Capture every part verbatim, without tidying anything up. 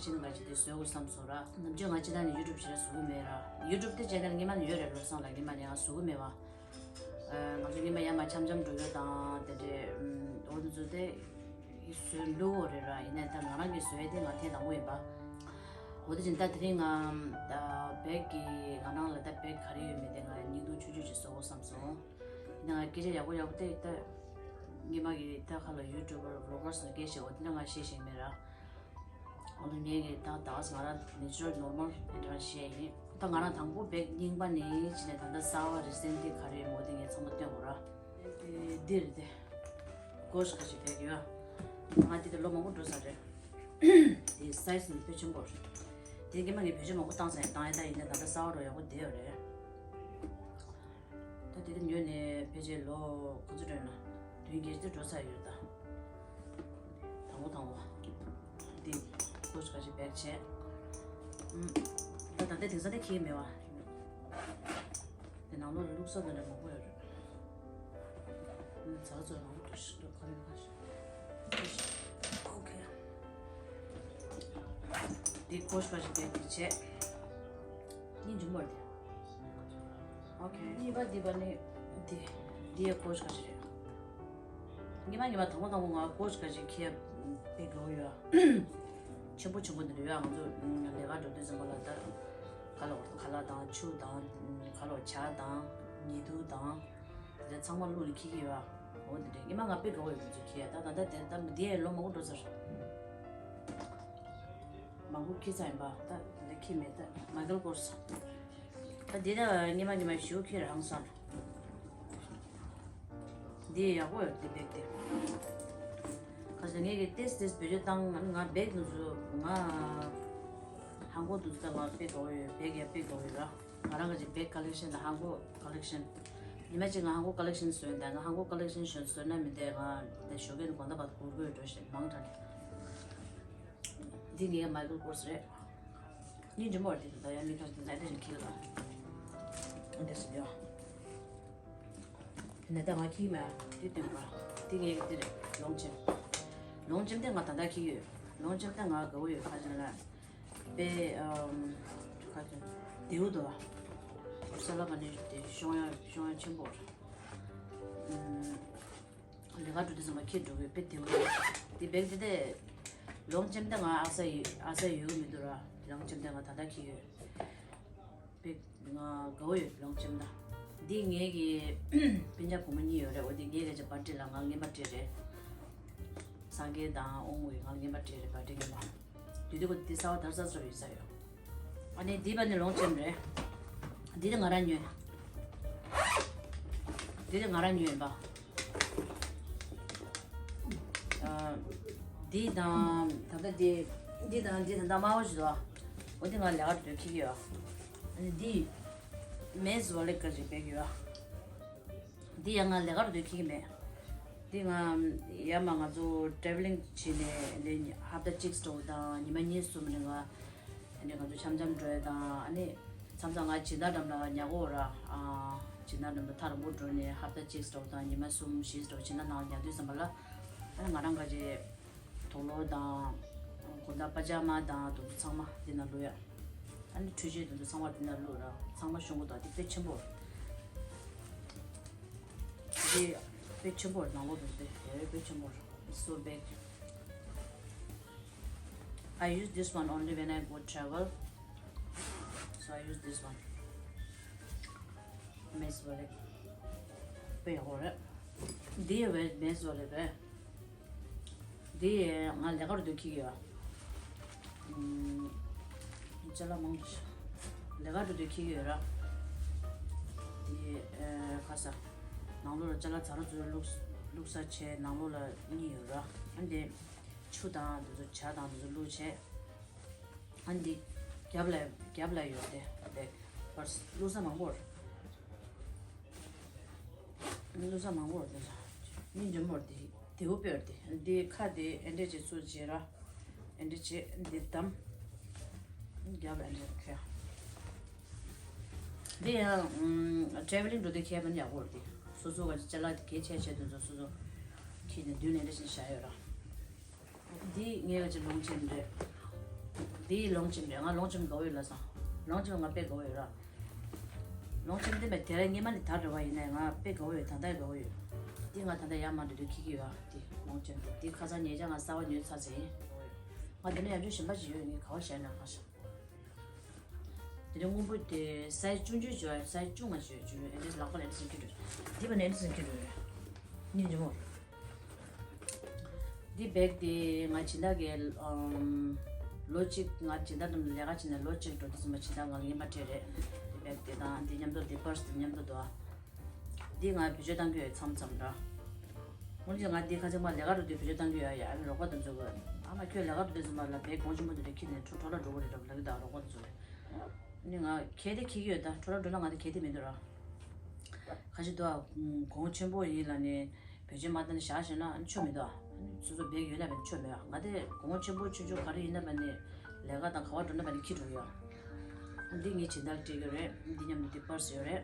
ཤིན་ག་ཅིག་དེ་བཟོ་དགོས་བསམ་སོང་ར། ནམ་རྒྱུན་ང་ཅི་ད་ནི་ཡུ་ཊུབ་ཞེ་དྲག་བཟོ་གི་མེད་ར། ཡུ་ཊུབ་དེ་ཅན་ནས་སྔོན་མ་ནས་ཡོད་རེད། བློ་བཟང་ལགས་སྔོན་མ་ནས་ང་བཟོ་གི་མེད་བ། ང་ཚོ་སྔོན་མ་ཡར་མར་འཆམ་འཆམ་འགྲོ་ཡོད་དང་དེ་འདྲས། འོ་དེ་ཚོ་དེ་བཟོས་འདུག་འོ་རེད་ར། ཡིན་ནའི་ད་ང་རང་གིས་བཟོས་དེ་ང་ཐེངས་དང་པོ་ཡིན་པ། འོ་དེ་བཞིན་ད་དེ་རིང་ང་བེག་གི་ང་རང་ལ་ད་བེག་ག་རེ་ཡོད་མེད་དེ་ང་སྙིང་སྡུག་ཆུང་ཆུང་ཅིག་བཟོ་དགོས་བསམ་སོང་། ཡིན་ན་ང་སྐད་ཆ་ཡག་པོ་ཡག་པོ་དེ་ད་སྔོན་མ་གི་ད་ཁ་ལ་ཡུ་ཊུབ་པར་བི་ལོག་གར་སུ་སྐད་བཤད་འོ་དེ་འདྲ་ང་བཤད་ཤེས་མེད་ར། ཨ་ནི་ངས་ངས་ད་ད་ང་རང་ནེ་ཅུ་རལ་ནོར་མལ་དེ་འདྲ་བཤད་ཡིན། ད་ང་རང་དང་པོ་བེག་རྙིང་པ་ནས་བྱས་ནས་ད་ལྟ་གསར་བ་རི་སེན་ཊི་ག་རེ་ཡོད་མོ་དེ་ངས་ཚང་མ་སྟོན་དགོས་ར། དེ་འདི་རེད་དེ། ཀོ་ཤ་ཁ་ཤས་བེག་ཡོད། ང་དེ་དེ་ལོ་མང་པོ་འགྲོ་ས་རེད། དེ་སའི་ཛི་ནི་དཔེ་ཆེན་པོ་རེད། དེ་སྔོན་མ་ངས་བེད་སྤྱོད་མང་པོ་བཏང་ས་ཡིན། བཏང་ཡ་ད་ཡིན་ད་ད་ལྟ་གསར་བ་རོ་ཡག་པོ་བསྡད་ཡོད་རེད། ད་དེ་དེ་ཉོས་ནས་ཕལ་ཆེར་ལོ་ག་ཚོད་འགྲོ་ཡོད་ན། བདུན་བརྒྱད་ཅུ་འགྲོ་ཚར་ཡོད་ད། དང་པོ་དང་པོ། འདི་ཀོ་ཤ་ཁ་ཤས་བེག་བྱས། ཨུམ། ད་ད་ལྟ་དེང་སང་དེ་ཁྱེར་མེད་བ། དེ་ནང་ལོགས་ལ་བླུགས་ས་དེ་འདྲ་མང་པོ་ཡོད་རེད། ཨུམ། ཛ་ཙོ་མང་པོ་འདུག་ཤི་འདུག་ག་རེ་ག་ཤི། ཨོ་ཁེ། འདི་ཀོ་ཤ་ཁ་ཤས་བེག་དེ་བྱས། གཉིས་འཇུ་མོར་དེ། ཨོ་ཁེ། གཉིས་པ་འདི་པ་ནི་འདི། འདི་ཡ་ཀོ་ཤ་ཁ་ཤས་རེད། ཉི་མ་ཉི་མ་དང་པོ་དང་པོ་ང་ཀོ་ཤ་ཁ་ཤས་ཁྱེར་བེག་ལོ་ཡོད། ཆེན་པོ་ཆེན་པོ་འདི་འདྲ་ཡོད། ང་ཚོ་ལས་ཀ་འགྲོ་དུས་ཙམ་པ་ལ་ད་ག་ལ་ག་ལ་དང་ཆུ་དང་ག་ལ་ཇ་དང་ཉི་གདུགས་དང་དེ་ཚང་མ་བླུགས་ནས་འཁྱེར་གྱི་ཡོད། འོ་དེ་འདྲ་ཉི་མ་ང་བེག་ལོ་ཡོད། ང་ཚོ་ཁྱེར་ད་ད་ད་དེ་ད་འདི་ཡ་ལོ་མང་པོ་འགྲོ་ཚར། མང་པོ་ཁྱེར་ཚར་ཡིན་པ། ད་ད་ཁྱེར་མེད། ད་མའི་ཀལ་ཀོར་སི། ད་འདི་ད་ཉི་མ་ཉི་མ་ཞུ་ཁྱེར་ཧང་སང་། འདི་ཡག་པོ་ཡོད་འདི་བེག་དེ། ཁ་སང་ངས་ཀྱི་ཏེས་ཏེས་བེད་སྤྱོད་བཏང་ང་བེག་ནུ་ཚོ་ང་ཧང་གོ་དུ་ཚོ་ད་ང་དཔེ་དགའ་བོ་ཡོད། བེག་ཡ་དཔེ་དགའ་བོ་ཡོད་ར། ང་རང་གི་བེག་ཀ་ལེག་ཤན་དང་ཧང་གོ་ཀ་ལེག་ཤན། ཉི་མ་གཅིག་ང་ཧང་གོ་ཀ་ལེག་ཤན་བཟོས་འདུག་ང་ཧང་གོ་ཀ་ལེག་ཤན་བཟོས་བཟོས་ན་མི་འདས། ང་དེ་ཞོགས་ཀས་དགོང་དག་བར་དུ་འགོར་དགོས་འགྲོ་ཞེས་མང་དྲགས་ནས། འདི་ངའི་མའི་ཀལ་ཀོར་སི་རེད། སྙིང་རྗེ་མོ་རེད། དེ་ད་ཡང་མི་ཁ་ཅིག་ལ་དེ་རིང་ཁྱེར་ལ། འདི་སུ་ཡོད། ནད་ད་ང་ཁྱེར་མ་དེ་སྟོན་པ། དེ་ངའི་དེ་རེད། ལོང་ཆེན། ལོང་ཆེན་དེ་ང་ད་ལྟ་ཁྱེར་ཡོད། ལོང་ཆེན་དེ་ང་དགའ་བོ་ཡོད། ཁ་ཅིག་ལ་དཔེ་ཨམ་ཁ་ཅིག་དེའུ་དོ། ས་ལ་ག་ནས་དེ་ཤོང་ཡ་ཤོང་ཡ་ཆེན་པོ་རེད། ཨམ། ལས་ཀ་འགྲོ་དུས་ཙམ་པ་ཁྱེར་འགྲོ་གི་དཔེ་དེ་བ། དེ་བེག་དེ་དེ། ལོང་ཆེན་དེ་ང་ཨ་ས་ཡི་ཨ་ས་ཡོད་གི་མི་འདུག་ར། ལོང་ཆེན་དེ་ང་ད་ལྟ་ཁྱེར་ཡོད། བེག་ང་དགའ་བོ་ཡོད་ལོང་ཆེན་ད། འདི་ངའི་གི་སྤུན་ཀྱག་བུ་མོ་གཉིས་ཡོད་རེད། འོ་དེ་ངའི་གི་ཅིག་བར་ཐི་ཌེ་ལ་ང་རྔན་པ་སྤྲད་རེད། སངས་རྒྱས་དང་དབང་མོ་ཡིས་ང་རྔན་པ་སྤྲད་རེད། བར་ཐི་ཌེ་རྔན་པ། དེ་དུས་ཁོ་དེ་གསར་པ་དར་ས་ཚོར་ཡོད་ས་ཡོད། ཨ་ནི་འདི་པ་ནི་ལོང་ཆེན་རེད། འདི་དེ་ང་རང་ཉོས། འདི་དེ་ང་རང་ཉོས་ཡིན་པ། ཨ། འདི་དང་ད་ལྟ་འདི། འདི་དང་འདི་ད་ལྟ་དམར་པོ་ཞིག་འདུག་འོ་འདི་ང་ལས་ཀ་འགྲོ་ཁྱེར་གྱི་ཡོད། ཨ་ནི་འདི། མེ་ཟི་ཝ་ལེ་ཀ་ཞིག་སྤེལ་གྱི་ཡོད། འདི་ཡང་ང་ལས་ཀ་རུ་སྡོད་ཁྱེར་གྱི་མེད། འདི་ང་ཡར་མར་ང་ཚོ་ཊེ་ཝེ་ལིང་བྱས་ནས་ལས་ཧབ་ཏ་གཅིག་འདྲ་བོ་དང་ཉི་མ་གཉིས་གསུམ་ནས་ང་ཨ་ནི་ང་ཚོ་འཆམ་འཆམ་འགྲོ་ཡ་དང་། ཨ་ནི་མཚམས་མཚམས་ང་སྦྱིན་བདག་འགྲམ་ལ་ཉལ་གོ་ར། ཨ། སྦྱིན་བདག་འགྲམ་ལ་ཐག་རིང་པོ་འགྲོ་ནས་ཧབ་ཏ་གཅིག་འདྲ་བོ་དང་ཉི་མ་གསུམ་བཞི་འདྲ་བོ་སྦྱིན་བདག་ནང་ལ་ཉལ་དུས་ཙམ་པ་ལ། ཨ་ནི་ང་རང་ག་ཅེ། དུག་ལོག་དང་། དགོང་དག་པ་ཇ་མ་དང་དེ་ཚོ་ཚང་མ་འདི་ན་བླུག་ཡ། ཨ་ནི་འཕྲུལ་ཆས་དེ་ཚོ་ཚང་མ་འདི་ན་བླུག་ར། ཚང་མ་ཤོང་གི་འདུག་འདི་དཔེ་ཆེན་པོ། འདི་དཔེ་ཆེན་པོ་ནང་ལོགས་དེ་འདི་དཔེ་ཆེན་པོ། It's so big. I use this one only when I go travel. So I use this one. མེ་ཟི་ཝ་ལེ་ཀ། དཔེ་ཡག་པོ་རེད། འདི་ཡི་བའི་མེ་ཟི་ཝ་ལེ་ཀ་རེད། འདི་ང་ལས་ཀ་རུ་སྡོད་ཁྱེར་གྱི་ཡོད། ཨམ། ཅ་ལག་མང་པོ་ཞིག་ལས་ཀ་རུ་སྡོད་ཁྱེར་གྱི་ཡོད་ར། འདི་ཨ་ཁ་ས། ནང་ལོགས་ལ་ཅ་ལག་ཛ་ར་ཛུ་ར་བླུགས་བླུགས་ས་བྱས་ནང་ལོགས་ལ་གཉིས་ཡོད་ར། ཨ་འདི་ཆུ་དང་འདི་ཚོ་ཇ་དང་འདི་ཚོ་བླུགས་བྱས། ཨ་འདི་རྒྱབ་ལ་རྒྱབ་ལ་ཡོད་དེ་དེ་བར་བླུགས་ས་མང་པོ་རེད། བླུགས་ས་མང་པོ་རེད་དེ། མི་འཇོན་པོ་རེད་དེ། དེའུ་དཔེ་རེད་དེ། འདི་ཁ་དེ་ཨེ་འདྲས་ཅིག་ཚུར་བྱེད་ར། ཨེ་འདྲས་བྱེད་འདི་བསྡམས། རྒྱབ་ལ་ཨེ་འདྲས་ཁྱེར། འདི་ཡང་ཨམ། ཊེ་ཝེ་ལིང་འགྲོ་དུས་ཁྱེར་ན་ཡག་པོ་རེད་དེ། སོ་སོ་ག་ཅི་ཅ་ལག་གལ་ཆེ་ཆེ་དེ་ཚོ་སོ་སོ་ཁྱེར་ནས་མདུན་ལ་ཨེ་འདྲས་བྱས་བཞག་ཡོད་ར། འདི་ངའི་ག་ཅི་ལོང་ཆེན་རེད། འདི་ལོང་ཆེམ་རེད། ང་ལོང་ཆེམ་དགའ་བོ་ཡོད་ལ་སང་། ལོང་ཆེམ་ང་དཔེ་དགའ་བོ་ཡོད་ར། ལོང་ཆེམ་འདི་མེད་དེ་ར་སྔས་མ་ནི་དར་རེད་བ། ཡིན་ནའི་ང་དཔེ་དགའ་བོ་ཡོད། ད་ལྟ་དགའ་བོ་ཡོད། འདི་ང་ད་ལྟ་ཡར་མར་འགྲོ་དུས་འཁྱེར་གྱི་ཡོད། འདི་ལོང་ཆེམ་འདི་ཁ་སང་ཉེ་ཆར་ང་གསར་པ་ཉོས་ཚར་ཟིན། ང་འདི་ནས་ཡང་ཅུང་གཞན་པ་ཞིག་ཡོད། ངས་ག་བ་བཞག་ན་ག་ཤ། དེ་ནས་སྔོན་པོ་དེ་སའི་ཅུང་ཅུང་བྱོས། སའི་ཅུང་ང་བྱོས་བྱོས། ཨེ་འདྲས་ལག་པ་ལ་ཨེ་འདྲས་སེང་གི་འགྲོ། འདི་བ་ནས་ཨེ་འདྲས་སེང་གི་འགྲོ། སྙིང་རྗེ་མོ། འདི་བེག་དེ་ང་སྦྱིན་བདག་གི་ཨམ། ལོ་གཅིག་ང་སྦྱིན་བདག་རྣམས་ལས་ཀ་བྱས་ནས་ལོ་གཅིག་འགྲོ་དུས་ཙམ་པ་སྦྱིན་བདག་ང་རྔན་པ་སྤྲད་རེད། འདི་བེག་དེ་དང་འདི་མཉམ་དུ་འདི་པར་སི་དེ་མཉམ་དུ་འདུག་ཨ། འདི་ང་བེད་སྤྱོད་བཏང་གི་ཡོད་མཚམས་མཚམས་ར། སྔོན་ཆད་ང་འདི་ཁ་ཚིག་མ་ལས་ཀ་འགྲོ་དུས་བེད་སྤྱོད་བཏང་གི་ཡོད་ཡ། ཨ་ནི་རོགས་པ་དེ་ཚོ་གིས་ཨ་མ་ཁྱོད་ལས་ཀ་འགྲོ་དུས་ཙམ་པ་ལ་བེག་གོང་ཆེན་པོ་དེ་འདྲ་འཁྱེར་ནས་འཕྲོ་འཕྲོ་བརླག་འགྲོ་གི་རེད་འདྲ་ལབ་ཀྱི་འདུག་རོགས་པ་དེ་ཚོ་གིས། ཨ་ནི་ང་གལ་ཏེ་འཁྱེར་གྱི་ཡོད་ད། འཕྲོ་བརླག་འགྲོ་ན་ང་དེ་གལ་ཏེ་མི་འདུག་ར། ཁ་ཅིག་འདུག་ཨ། གོང་ཆེན་པོ་ཡིན་ལབ་ནས་བེད་སྤྱོད་མ་བཏང་ནས་བཞག་བཞག་ན་ཨ་ནི་ཆོ་མི་འདུག་ཨ། ཨ་ནི་སོ་སོ་བེག་ཡོད་ན་བས་ཆོ་མེད་ཨ། ང་དེ་གོང་ཆེན་པོ་ཆུང་ཆུང་ག་རེ་ཡིན་ན་བས་ནི་ལས་ཀ་དང་ག་བ་འགྲོ་ན་བས་ནི་འཁྱེར་འགྲོ་གི་ཡོད་ཨ། འདི་ངའི་སྦྱིན་བདག་སྤྲད་ཀྱི་རེད། འདི་མཉམ་དུ་འདི་པར་སི་ཡོད་རེད།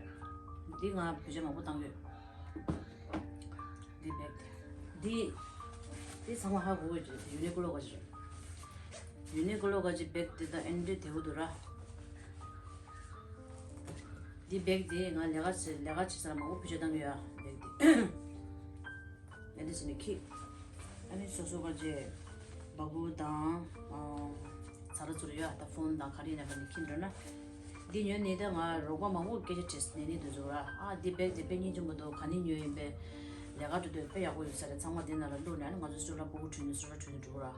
འདི་ང་བེད་སྤྱོད་མང་པོ་བཏང་གི་ཡོད། འདི་བེག་དེ། འདི། འདི་ཚང་མ་ཧ་གོ་གི་རེད། ཡུ་ནི་ཀོ་ལོ་ག་ཅི་རེད། ཡུ་ནི་ཀོ་ལོ་ག་ཅི་བེག་དེ་དང་ཨེ་འདྲ་དེ་བོ་འདུག་ར། འདི་བེག་དེ་ང་ལས་ཀ་བྱེད་ལས་ཀ་བྱེད་ས་ལ་མང་པོ་བེད་སྤྱོད་བཏང་གི་ཡོད་བེག་དེ། ཨེ་འདྲ་བྱས་ནས་འཁྱེར། ཨ་ནི་སོ་སོ་ག་ཅི། སྦ་ཁུག་དང་། ཚ་ར་ཚུར་ཡོད་ད་ཕོན་དང་ག་རེ་ཡིན་ན་བས་ནི་འཁྱེར་འགྲོ་ན། འདི་ཉོས་ནས་ད་ང་རོགས་པ་མང་པོ་སྐད་ཆ་དྲིས་ནས་ནི་འདི་ཚོ་ར། ཨ་འདི་བེག་དེ་དཔེ་སྙིང་རྗེ་མོ་འདུག་ག་ནས་ཉོས་ཡིན་པས། ལས་ཀ་འགྲོ་དུས་དཔེ་ཡག་པོ་ཡོད་ས་རེད། ཚང་མ་འདི་ནང་ལ་བླུགས་ནས་ཨ་ནི་ང་ཚོ་སུ་ལ་སྤུ་གུ་ཁྲུས་ནས་སུ་ལ་ཁྲུས་ནས་འགྲོ་ར།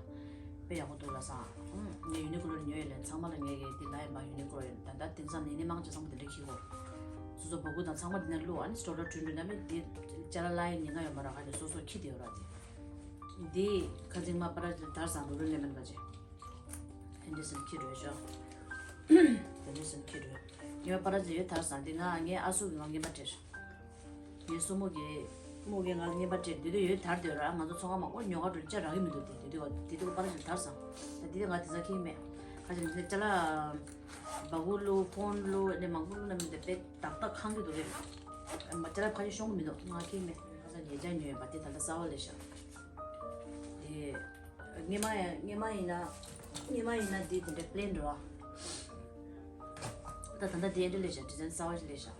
དཔེ་ཡག་པོ་འདུག་ལ་སང་། ཨུམ། ངས་ཡུ་ནི་ཀོ་ལོ་ལ་ཉོས་ཡོད་ལས་ཚང་མ་ལ་ངས་ཀྱི་འདི་ལ་ཡིན་པ་ཡུ་ནི་ཀོ་ལོ་ཡིན། ད་ལྟ་དེང་སང་ནི་ནི་མང་ཆེ་ཚང་མ་འདི་འདྲ་འཁྱེར་གོ། སོ་སོ་སྤུ་གུ་དང་ཚང་མ་འདི་ནང་བླུགས། ཨ་ནི་སུ་ལ་ཁྲུས་འགྲོ་ན་མི་འདི་ཅ་ལག་ལ་ཡིན་ཉེན་ཁ་ཡོད་མ་ར། ག་ནས་སོ་སོ་འཁྱེར་བསྡད་ཡོད་ར་དེ། འདི་ཁ་ཚིག་མ་པ་ར་དར་སང་རུ་རུ་ལེ་མན་ག་ཅེ། ཨེ་འདྲ་སེམས་ཁྱི་རོས་ཤོག་ཨེ་འདྲ་སེམས་ཁྱི་རོས། ངའི་པ་ར་ཅེ་ཡོད་དར་སང་འདི་ང་ངའི་ཨ་སུ་གི་ང་རྔན་པ་སྤྲད། ངའི་སྲུ་མོ་གི་མོ་གི་ང་ལ་རྔན་པ་སྤྲད། འདི་དུས་ཡོད་དར་དུས་ར་ང་ཚོ་ཚོང་ཁང་མང་པོ་ཉོ་ག་འགྲོ་ཅ་རག་གི་མི་འདུག་དེ་དེ་དུས་དེ་དུས་པ་ར་ཅེ་དར་སང་། ད་འདི་ང་དེ་ཚ་ཁྱི་མེད། ཁ་ཅེ་འདི་ཅ་ལག་སྦ་ཁུག་བླུགས་ཕོན་བླུགས་ཨེ་འདྲ་མང་པོ་བླུགས་ན་མི་འདི་དཔེ་ཏག་ཏག་ཁང་གི་འདུག་རེད། ཅ་ལག་ཕ་ཅེ་ཤོང་གི་མི་འདུག་ང་ཁྱི་མེད། ཁ་ཅེ་ཉེ་ཆར་ཉོས་ཡོད་པ་དེ་ད་ལྟ་གསར་པ་ལས་ཤག་དེ། སྔས་མ་ཡང་སྔས་མ་ཡིན་ན། སྔས་མ་ཡིན་ན་འདི་དེ་འདྲ་པི་ལེན་འགྲོ་བ། ད་ད་ལྟ་འདི་ཨེ་འདྲ་ལས་བཞག་ཌི་ཛའིན་གསར་པ་ཞིག་ལས་བཞག་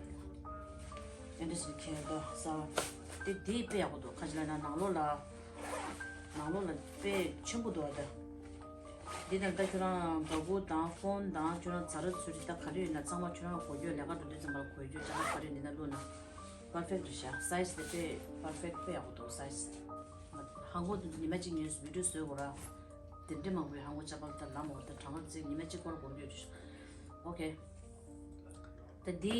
ཨེ་འདྲ་ཞིག་ཁྱེར་འགྲོ་གསར་པ། དེ་དེ་དཔེ་ཡག་པོ་འདུག་ག་ཅི་ལབ་ན་ནང་ལོགས་ལ། ནང་ལོགས་ལ་དཔེ་ཆེན་པོ་འདུག་ཨ་ད། འདི་ནང་ད་ཁྱོད་རང་སྦ་ཁུག་དང་ཕོན་དང་ཁྱོད་རང་ཚ་ར་ཚུ་རི་ད་ག་རེ་ཡོད་ན་ཚང་མ་ཁྱོད་རང་གོ་རྒྱུ་ལས་ཀ་འགྲོ་དུས་ཙམ་པར་གོ་རྒྱུ་ཅ་ལག་ག་རེ་ཡོད་འདི་ན་བླུགས་ན། པར་ཕེག་ཊི་རེད་ཤག་སའི་ཛི་དེ་དཔེ་པར་ཕེག་ཊི་དཔེ་ཡག་པོ་འདུག་སའི་ཛི། ཧང་གོ་དེ་ཉི་མ་གཅིག་ངས་བི་ཌི་ཡོ་བཟོས་གོ་ར། དེ་འདྲ་མང་པོའི་ཧང་གོ་ཅ་པག་ད་ལ་མོ་ད་གྲང་བ་ཙིག་ཉི་མ་གཅིག་སྐོར་གོ་རྒྱུ་རེད་ཤག་ཨོ་ཁེ། ད་འདི་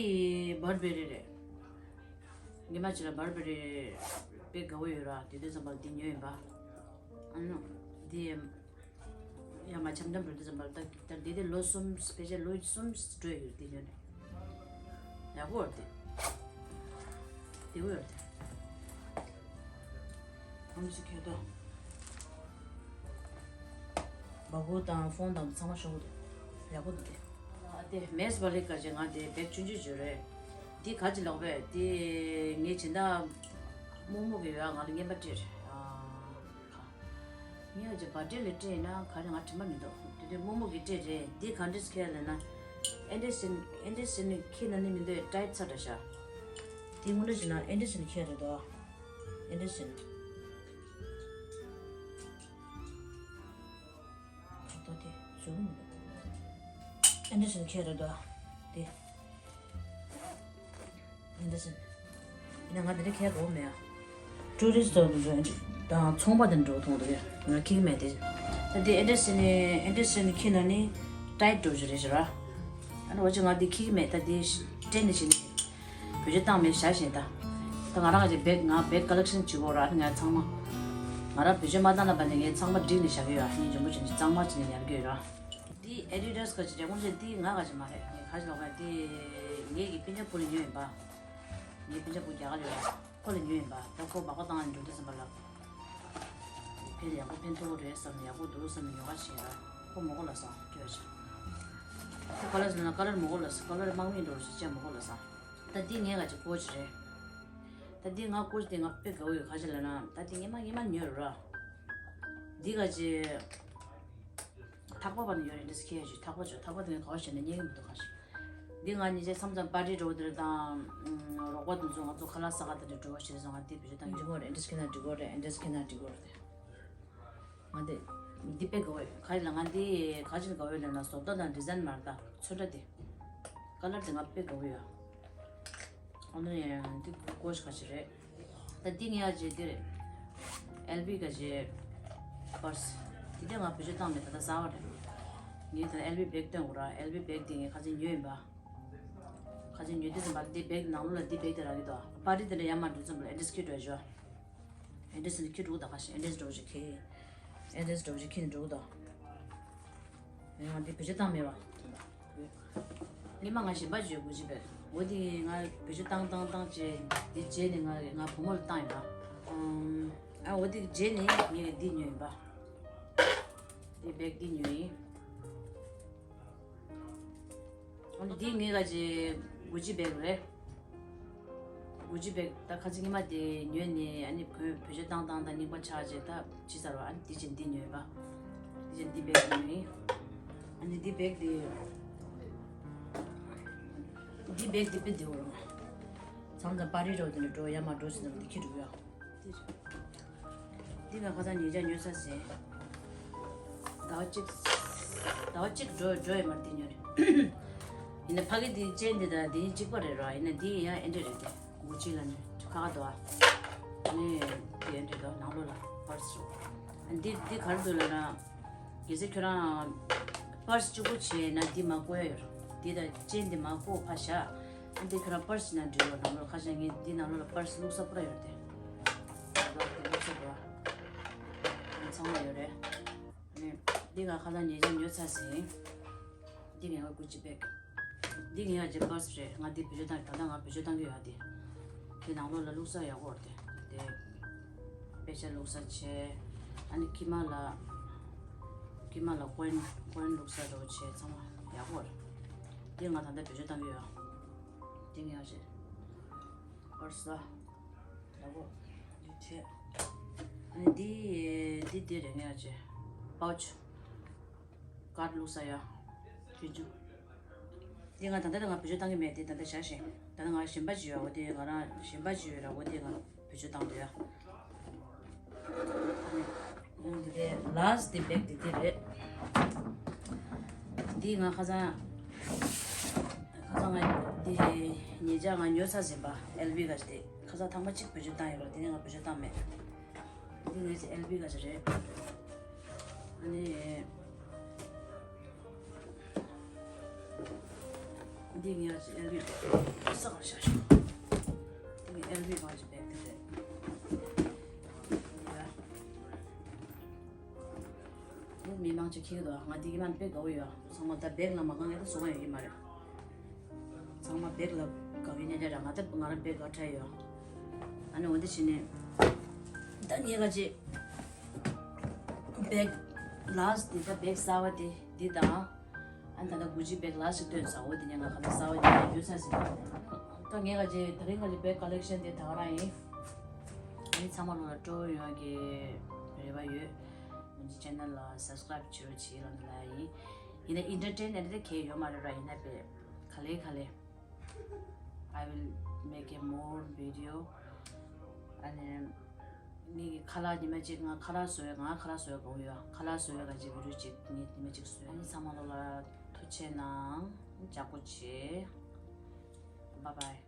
བར་བེ་རི་རེད། ཉི་མ་གཅིག་ལ་བར་བེ་རི་དཔེ་དགའ་བོ་ཡོད་ར། དེ་དུས་ཙམ་པར་འདི་ཉོས་ཡིན་པ། ཨ་ནི་འདི། ཡང་མ་འཆམ་འཆམ་འགྲོ་དུས་ཙམ་པར་ད་ད་འདི་དེ་ལོ་གསུམ་ཕལ་ཆེར་ལོ་གསུམ་འགྲོ་ཡོད་དེ་ཉོས་ནས། ཡག་པོ་ཡོད་དེ། བདེ་པོ་ཡོད་དེ། ཨམ་སི་ཁྱོད་དོ། སྦ་ཁུག་དང་ཕོན་དང་ཚང་མ་ཤོག་གུ་དེ། ཡག་པོ་འདུག་དེ། ཨ་དེ་མེས་པ་ལི་ག་ཅེ་ང་དེ་བེག་ཆུང་ཆུང་བྱོས་རེད། འདི་ག་ཅི་ལོག་པས་དེ་ངའི་སྦྱིན་བདག་རྨོ་མོ་གི་ཡོད་ང་ལ་རྔན་པ་སྤྲད་རེད་ཨ། ངས་ཀྱི་བར་ཌེ་ལ་སྤྲད་ན་ག་རེ་ང་དྲན་པ་མི་འདུག་དེ་དུས་རྨོ་མོ་གིས་སྤྲད་རེད། འདི་ག་འདྲས་ཁྱེར་ལབ་ན། ཨེ་འདྲས་ཟེར་ཨེ་འདྲས་ཟེར་ནས་ཁྱེར་ན་ནི་མི་འདུག་ཊའིཊ་ཚ་འདྲ་ཤག་དེ་དངོས་འདྲ་ཞིག་ན་ཨེ་འདྲས་ཟེར་ནས་ཁྱེར་རེད་དོ། ཨེ་འདྲས་ཟེར་ནས། ཁ་ཏོ་དེ་བཟོ་གི་མི་འདུག་ཨེ་འདྲས་ཟེར་ནས་ཁྱེར་རེད་དོ། དེ། ཨེ་འདྲ་ཟེར། ཡིན་ན་ང་དེ་འདྲ་ཁྱེར་འགྲོ་མེད་ཨ། ཊུ་རི་སི་ཊི་དང་ཚོང་པ་དེ་འགྲོ་མཐོང་འདུག་ཡ། ང་ཁྱེར་གི་མེད་དེ། ད་དེ་ཨེ་འདྲ་ཟེར་ནས་ཨེ་འདྲ་ཟེར་ནས་ཁྱེར་ན་ནི་ཊའིཊ་འགྲོ་རྒྱུ་རེད་ཟེར་ར། ཨ་ནི་འོ་ཅི་ང་དེ་ཁྱེར་གི་མེད། ད་དེ་སྤྲད་ནས་བྱས་ནས་བེད་སྤྱོད་བཏང་མེད་བཞག་བཞིན་ད། ད་ང་རང་གི་བེག་ང་བེག་ཀ་ལེག་ཤན་བྱེད་དགོས་ར། ཨ་ནི་ང་ཚང་མ་ང་རང་བེད་སྤྱོད་མ་བཏང་ན་བ་ནས་ངས་ཚང་མ་བསྒྲིགས་ནས་བཞག་གི་ཡོད། ཨ་ནི་འཇོན་པོ་བྱས་ནས་གཙང་མ་བྱས་ནས་ཉར་གི་ཡོད་ར། འདི་ཨེ་ཌི་ཌ་སི་ག་ཅི་རེད། དངོས་གནས་འདི་ང་ག་ཅི་མ་རེད། ངས་ག་ཅི་ལབ་དགོས། འདི་ངེད་ཀྱི་སྤུན་ཀྱག་བུ་ལ་ཉོས་ཡིན་པ། ངའི་སྤུན་ཀྱག་བུ་རྒྱ་གར་ཡོད་པ། ཁོ་ལ་ཉོས་ཡིན་པ། ད་ཁོ་སྦག་སྦག་བཏང་ནས་འགྲོ་དུས་ཙམ་པ་ལ། ཕན་ཡག་པོ་ཕན་ཐོགས་རེད་བསམ་ནས་ཡག་པོ་འདུག་བསམ་ནས་ཉོ་ག་ཕྱིན་ཡ། ཁོ་མོ་གོ་ལ་སང་སྐྱོ་ཆེ། ཁོ་ག་ལ་ཟེར་ན་ཀ་ལར་མོ་གོ་ལ་སང་། ཀ་ལར་དམར་མོ་ཡིན་འགྲོ་རེད་ཟེར་བྱས་མོ་གོ་ལ་སང་། ད་འདི་ངས་ག་ཅི་ཀོ་ཅི་རེད། ད་འདི་ང་ཀོ་ཅི་དེ་ང་དཔེ་དགའ་བོ་ཡོད། ག་ཅི་ལབ་ན་ད་འདི་ངས་མ་ངས་མ་ཉོས་ར། འདི་ག་ཅི། ད་ ཐག་པ་བར་ནས་ཡོད་རེད། འདི་སྐྱེ་ཡ་ཞིག་ཐག་པ་ཆོད། ཐག་པ་དེ་ནས་ག་བ་བྱས་ནས་རྙེད་ཀྱི་མི་འདུག་ག་ཞིག་འདི་ང་གཉིས་ཆ་མཚམས་མཚམས་པར་ཊི་འགྲོ་དེར་དང་། རོགས་པ་དེ་ཚོ་ང་ཚོ་ཁ་ལག་ཟ་ག་དེ་འདྲ་འགྲོ་བ་ཞིག་རེད་སོང་། ང་འདི་བེད་སྤྱོད་བཏང་གི་འགྲིག་གོ་རེད། འདི་སྐྱེ་ན་འགྲིག་གོ་རེད། འདི་སྐྱེ་ན་འགྲིག་གོ་རེད། ང་འདི་འདི་དཔེ་དགའ་བོ་ཡོད། ག་རེ་ལ་ང་འདི་ག་ཅིག་དགའ་བོ་ཡོད་ལབ་ན་བཟོ་ལྟ་དང་ཌི་ཛའིན་མར་དང་ཚོན་ཁྲ་དེ་ཀ་ལར་དེ་ང་དཔེ་དགའ་བོ་ཡོད། ཨ་ནི་འདི་ཀོ་ཤ་ག་ཅིག་རེད། ད་འདི་ངས་ཨ་ཅེ་འདི་རེད། ཨེལ་བི་ག་ཅེ་པར་སི། འདི་དེ་ང་བེད་སྤྱོད་བཏང་མེད། ད་ལྟ་གསར་བ་རེད། ངས་ད་ཨེལ་བི་བེག་སྟོན་དགོས་ར། ཨེལ་བི་བེག་འདི་ངས་ཁ་ཅིག་ཉོས་ཡིན་པ། ཁ་ཅིག་ཉོས་དུས་ཙམ་པ་འདི་བེག་ནང་ལོགས་ལ་འདི་བེག་དེ་རག་གི་འདུག་པར་ཊི་དེ་འདྲ་ཡར་མར་འགྲོ་ཙམ་པ་ལ་ཨེ་འདྲེས་ཁྱེར་འགྲོ་ཞོ། ཨེ་འདྲེས་ནི་ཁྱེར་འགྲོ་གི་འདུག་ག་ཤེ། ཨེ་འདྲེས་འགྲོ་ཞིག་ཁྱེར། ཨེ་འདྲེས་འགྲོ་ཞིག་ཁྱེར་ནི་འགྲོ་གི་འདུག་ཡང་འདི་བེད་སྤྱོད་བཏང་མེད་པ། ཉི་མ་ང་གཞན་པ་བརྗོད་དགོས་ཀྱི་བས། འོ་འདི་ང་བེད་སྤྱོད་བཏང་བཏང་བཏང་བྱས་འདི་རྗེས་ནས་ང་ང་བུ་མོ་ལ་བཏང་ཡིན་པ། ཨ་འོ་འདི་རྗེས་ནས་ངས་འདི་ཉོས་ཡིན་པ། འདི་བེག་འདི་ཉོས་ཡིན། འདི་ངའི་ག་ཅེ་གུ་ཅི་བེག་རེད། གུ་ཅི་བེག་ད་ཁ་ཅིག་ཉི་མ་དེ་ཉོས་ནས་ཨ་ནི་ཁོས་བེད་སྤྱོད་བཏང་བཏང་ད་རྙིང་པ་ཆགས་རྗེས་ད་ཅི་ཟེར་བ། ཨ་ནི་འདི་ཅན་འདི་ཉོས་པ། འདི་ཅན་འདི་བེག་ཉོས། ཨ་ནི་འདི་བེག་དེ་འདི་བེག་དེ་དཔེ་བདེ་བོ་རང་། མཚམས་མཚམས་པར་ཊི་འགྲོ་དེ་འདྲ་འགྲོ་ཡ་མ་འགྲོ་ཟེར་ན་འདི་ཁྱེར་འགྲོ་ཡ། འདི་རེད། འདི་ང་ཁ་སང་ཉེ་ཆར་ཉོས་ཚར་ཟིན། ཟླ་བ་གཅིག་ཟླ་བ་གཅིག་འགྲོ་འགྲོ་ཡོད་མ་རེད། འདི་ཉོས་རེད། ཡིན་ན་ཕ་གི་འདི་ཅན་འདི་དང་འདི་གཉིས་གཅིག་པ་རེད་ར། ཡིན་ན་འདི་ཡང་ཨེ་འདྲ་རེད། འདི་གུ་ཅི་ལ་ནི་ཁ་ཁ་འདུག་ཨ། ནི་འདི་ཨེ་འདྲ་འདུག་ནང་ལོགས་ལ་པར་སི་རེད། འདི་འདི་ག་རེ་འདུག་ལབ་ན། གལ་སྲིད་ཁྱོད་རང་པར་སི་གཅིག་པོ་བྱས་ན་འདི་མ་བཀོག་ཡ་ཡོད་རེད། འདི་དང་ཅན་འདི་མ་བཀོག་ཕར་བཞག་ཨ་འདི་ཁྱོད་རང་པར་སི་ནང་འབྲི་རོགས། ནང་ལོགས་ཁ་ཤས་ངས་འདི་ནང་ལོགས་ལ་པར་སི་བླུགས་ས་པུ་ར་ཡོད་རེད་དེ། ལོགས་དེ་བླུགས་ས་པུ་ར་ཚང་མ་ཡོད་རེད། ཨ་ནི་འདི་ང་ཁ་སང་ཉེ་ཆར་ཉོས་ཚར་ཟིན། འདི་ངའི་གུ་ཅི་བེག་འདི་ངའི་ཨ་ཅེ་པར་སི་རེད། ང་འདི་བེད་སྤྱོད་བཏང་། ད་ལྟ་ང་བེད་སྤྱོད་བཏང་གི་ཡོད་ཨ། འདི་འདི་ནང་ལོགས་ལ་བླུགས་ས་ཡག་པོ་རེད་དེ། དཔེ་ཆ་བླུགས་ས་བྱས། ཨ་ནི་ཁྱི་མ་ལ་ཁྱི་མ་ལ་ཀོན་ཀོན་བླུགས་ས་རོགས་བྱས། ཚང་མ་ཡག་པོ་རེད། འདི་ང་ད་ལྟ་བེད་སྤྱོད་བཏང་གི་ཡོད། འདི་ངའི་ཨ་ཅེ་པར་སི་ལ་ལ་གོ་འདི་བྱས། ཨ་ནི་འདི་འདི་འདི་རེད། ངའི་ཨ་ཅེ་པའུ་ཆི། ཀར་བླུགས་ས་ཡ། ཁྱུ་ཆུ། འདི་ང་ད་ལྟ་ང་བེད་སྤྱོད་བཏང་གི་མེད། འདི་ད་ལྟ་བཞག་བཞིན། ད་ལྟ་ང་གཞན་པ་ཅིག་ཡོད། འོ་དེ་ང་རང་གཞན་པ་ཅིག་ཡོད་ར། འོ་དེ་ང་བེད་སྤྱོད་བཏང་འདོད་ཡ། འདི་དེ་ལཱ་སི་ཊི་འདི་བེག་འདི་དེ་རེད། འདི་ང་ཁ་སང་ཁ་སང་ང་འདི་ཉེ་ཆར་ང་ཉོས་ཚར་ཟིན་པ། ཨེལ་བི་ག་ཅེ་དེ་ཁ་སང་ཐེངས་མ་གཅིག་བེད་སྤྱོད་བཏང་ཡོད་ར། དེ་ནས་ང་བེད་སྤྱོད་བཏང་མེད། འདི་ངའི་ཨེལ་བི་ག་ཅེ་རེད། ཨ་ནི། འདི་ངའི་ཨེལ་བི་ས་གར་བཞག་ཤོག་འདི་ངའི་ཨེལ་བི་ག་ཅེ་བེག་དེ་རེད། འདི་མི་མང་ཆེ་ཁྱེར་གི་འདུག་ང་འདི་གི་མ་དཔེ་དགའ་བོ་ཡོད། ཚང་མ་ད་བེག་ལ་མ་དགའ་མཁན་ད་བཟོ་མཁན་ཡོད་ཀྱི་མ་རེད། ཚང་མ་བེག་ལ་དགའ་བའི་གནས་དེ་ར། ང་ད་ང་རང་བེག་དགའ་དྲགས་ཡོད། ཨ་ནི་འོ་འདི་བྱས་ནས་ད་ངས་ག་ཅེ་བེག་ལཱ་སི་ཊི་དེ་ད་བེག་གསར་བ་དེ་འདི་དང་། ཨ་ནི་ད་ལྟ་གུ་ཅི་བེག་ལཱ་སི་ཊི་སྟོན་ས། འོ་དེ་ནས་ང་ག་ལ་གསར་བ་དེ་ཡོད་ས་ཟིན། ད་ངས་ག་ཅེ་ད་རིང་ག་ལ་བེག་ཀོ་ལེག་ཤན་དེ་ད་ག་རང་ཡིན། ཨ་ནི་ཚང་མ་ལོ་ལ་སྤྲོ་ཡོང་གི་རེ་བ་ཡོད། ང་ཚོའི་ཆེ་ནལ་ལ་སབ་སི་ཀ་རེབ་བྱེད་རོགས་བྱེད་ལབ་ན་ལ་ཡིན། ཡིན་ན་ཨེན་ཊར་ཊེན་མེན་ཊི་དེ་གལ་ཡོད་མ་རེད་ར། ཡིན་ན་བེ་ག་ལེ་ག་ལེ། I will make a more video. ཨ་ནི་ངའི་ཁ་ལག་ཉི་མ་གཅིག་ང་ཁ་ལག་བཟོ་ཡ། ང་ཁ་ལག་བཟོ་ཡ་དགའ་བོ་ཡོད། ཁ་ལག་བཟོ་ཡ་ག་ཅིག་བི་ཌི་ཡོ་གཅིག་ངས་ཉི་མ་གཅིག་བཟོ་ཡ། ཨ་ནི་ཚང་མ་ལོ་ལ་ཐུགས་རྗེ་གནང་། ཅག་པོ་བྱེད། Bye bye.